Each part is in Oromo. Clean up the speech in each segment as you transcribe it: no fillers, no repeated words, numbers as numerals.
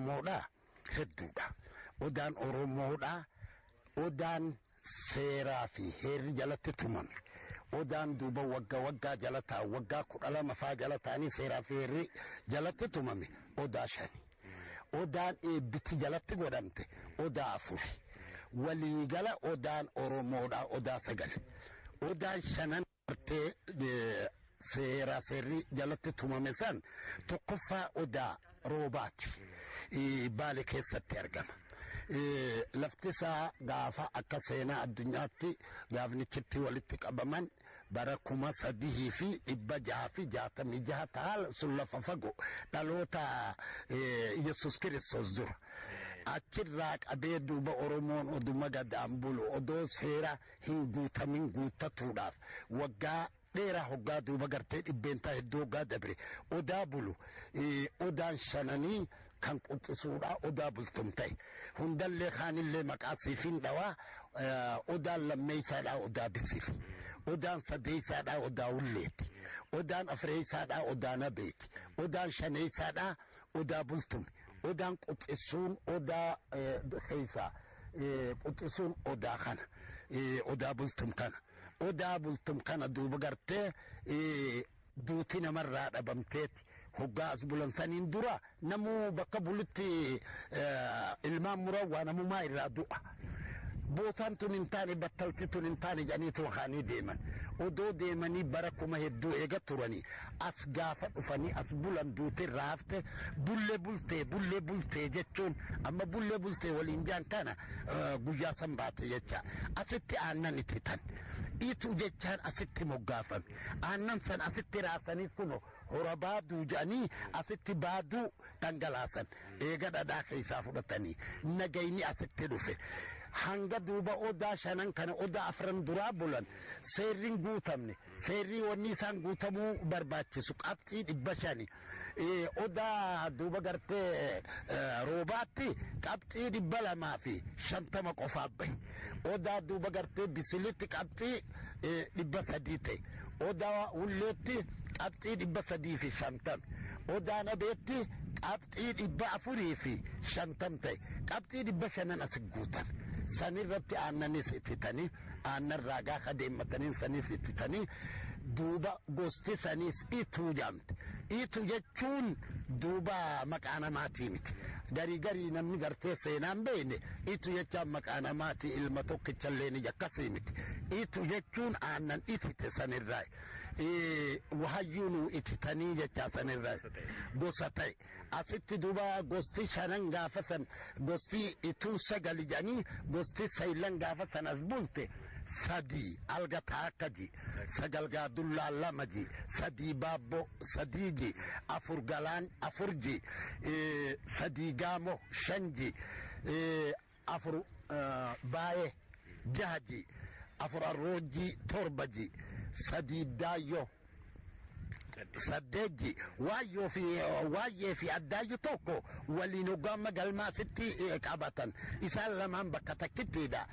Oromoodha hedduudha. Odaan Oromoodha odaan seeraa fi heerri jalatti tumame. Odaan duuba waggaa waggaa jala taa'u, waggaa 12 faa jala ta'anii seeraa fi heerri jalatti tumame odaa shani. Odaan eebbiti jalatti godhamte odaa afuri. Waliigala odaan Oromoodha odaa sagal. Odaan shanan gartee seeraa seerri jalatti tumame san tokkoffaa odaa roobaati. Baale keessatti argama. Lafti isaa gaafa akka seenaa addunyaatti gaafnichitti walitti qabaman bara 3666 ta'a, sun lafa fagoo dhaloota Yesus Kiristoos dura. Achirraa qabee duuba Oromoon oduma gadaan bulu odoo seera hin guutamin guuttatuudhaaf waggaa dheeraa hoggaa duuba gartee dhibbeentaa hedduu hoggaa dabre odaa bulu, odaan shananii kan quxisuudha odaa bultum ta'e hundallee kaanillee maqaa siifin dhawaa. Odaan lammeeysaadha odaa bisiri, odaan sadeeysaadha odaa hulleeti, odaan afreeysaadha odaa nabeeti, odaan shaneeysaadha odaa bultume. Odaan quxisuun odaa keeysaa quxisuun odaa kana odaa bultum kana. Odaa bultum kana duuba gartee duuti namarraa dhabamteeti hoggaa as bulan saniin dura namuu bakka bulutti ilmaan murawwaa namumaa irraa du'a. Bootaan tun hin taane, battalti tun hin taane jedhanii kaanii deeman. Odoo deemanii bara kuma hedduu eega turanii as gaafa dhufanii as bulan duuti irraa hafte. Bullee bultee, bullee bultee jechuun amma bullee bultee waliin jaan kana guyyaa san baate jecha. Asitti aannan ititan, itu jechaan asitti moggaafame. Aannan san asitti raasanii kuno hora baaduu jedhanii asitti baaduu dhangalaasan. Eega dhadhaa keessaa fudhatanii nagayni asitti dhufe. Hanga duuba odaa shanan kana odaa afran duraa bulan seerriin guutamne, seerrii wanni isaan guutamuu barbaachisu qabxii 500. Odaa duuba gartee roobaatti qabxii 250 qofaaf bahe. Odaa duuba gartee bisilitti qabxii 300 ta'e. Odaa hulleetti qabxii 350. Odaa nabeetti qabxii 450 ta'e. Qabxii 500 as guutame. Sanirratti aannanis ittitanii, aannan raagaa kadeemmatanii sanis ittitanii, duuba gosti sanis ituu jaamte. Itu jechuun duuba maqaa namaatii miti. Garii garii namni gartee seenaan beekne itu jechaan maqaa namaatii ilma tokkichallee ni akkasii miti. Itu jechuun aannan itite sanirraa. Wahayyuu nuu ititanii jechaa sanirraa. Gosa ta'e. Asitti duuba gosti shanan gaafa san gosti ituun sagali jedhanii gosti saylan gaafa san as bulte sadii alga taakka ji, sagal gaadullaa lama ji, sadii baabbo sadii ji, afur galaan afur ji, sadii gaamo shan ji, afur baayee jaha ji, afur arroojji torba ji, sadii daayyo saddeet ji. Waayyoo fi waayyee fi addaayyu tokko waliin hoggaama galmaasitti qabatan isaan lamaan bakka takkittiidha.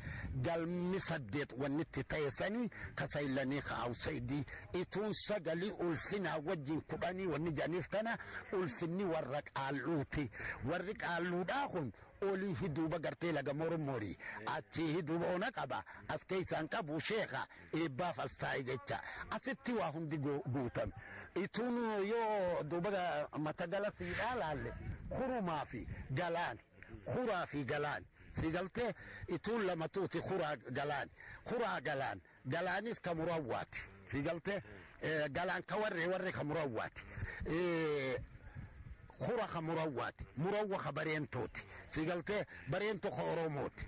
Galmi saddeet wanni itti ta'e sanii kasaylanii kaawsaydii ituun sagalii ulfinaa wajjin 10 wanni jedhaniif kana ulfinni warra qaalluuti. Warri qaalluudhaa kun olii hiduuba gartee laga mormorii achii hiduuba ona qaba as keessaan qabu sheeka eebbaaf as taa'e jecha asitti waa hundi guutame. Ituun yoo duuba mata gala siidhaa laalle hurumaa fi galaan, huraa fi galaan si galtee ituun lamatuuti, huraa galaan, huraa galaan. Galaanis ka murawwaati si galtee, galaan ka warree, warre ka murawwaati, hura ka murawwaati, murawwa ka bareentooti si galtee, bareento ka Oromooti.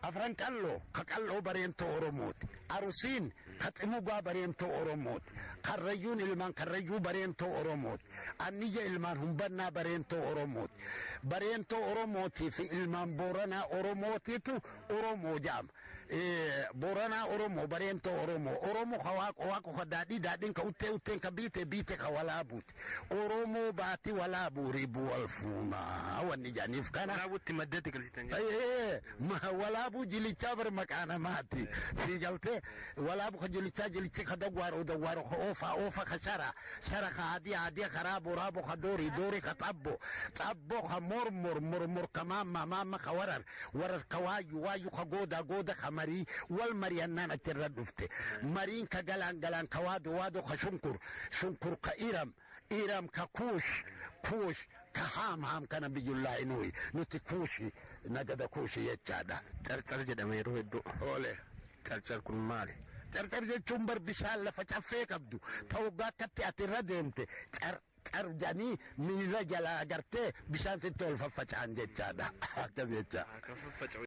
Afran qalloo ka qalloo bareentoo Oromooti. Arusiin ka ximugaa bareentoo Oromooti. Karrayyuun ilmaan karrayyuu bareentoo Oromooti. Anniyya ilmaan humbannaa bareentoo Oromooti. Bareentoo Oromootii fi ilmaan Booranaa Oromootiitu Oromoo jedhama. Booranaa Oromoo, Bareentoo Oromoo, Oromoo ka Waaqo, Waaqo ka Daadhii, Daadhiin ka Uttee, Utteen ka Biite, Biite ka Walaabuuti. Oromoo baati Walaabuu ribuu wal fuunaa wanni jedhaniif kana. Walaabuutti maddeetti galchitan. Walaabuu jilichaa bar maqaa namaati. Sii galtee Walaabuu ka jilichaa, jilichi ka Dawwaaroo, Dawwaaroo ka Oofaa, Oofa ka Shara, Shara ka Adii, Adii ka Raaboo, Raaboo ka Doorii, Doorii ka Xabboo, Xabboo ka Mormor, Mormor ka Maammaa, Maamma ka Warar, Warar ka Waayyu, Waayyu ka Goodaa, Gooda ka Marii, wal mari'annaan achirra dhufte. Mariin ka Galaan, Galaan ka Waadoo, Waadoo ka Shunkur, Shunkur ka Iram, Iram ka Kuush, Kuush ka Haam, Haam kana biyyullaa inuuyi. Nuti Kuushi, nagada Kuushi jechaadha. Carcar jedhama yeroo hedduu. Oole. Carcar kun maali? Carcar jechuun bar bishaan lafa caffee qabdu. Ta'u akkatti ati irra deemte car car jedhanii miila jalaa agartee bishaan sitti ol faffaca'an jechaadha. Akkas jecha.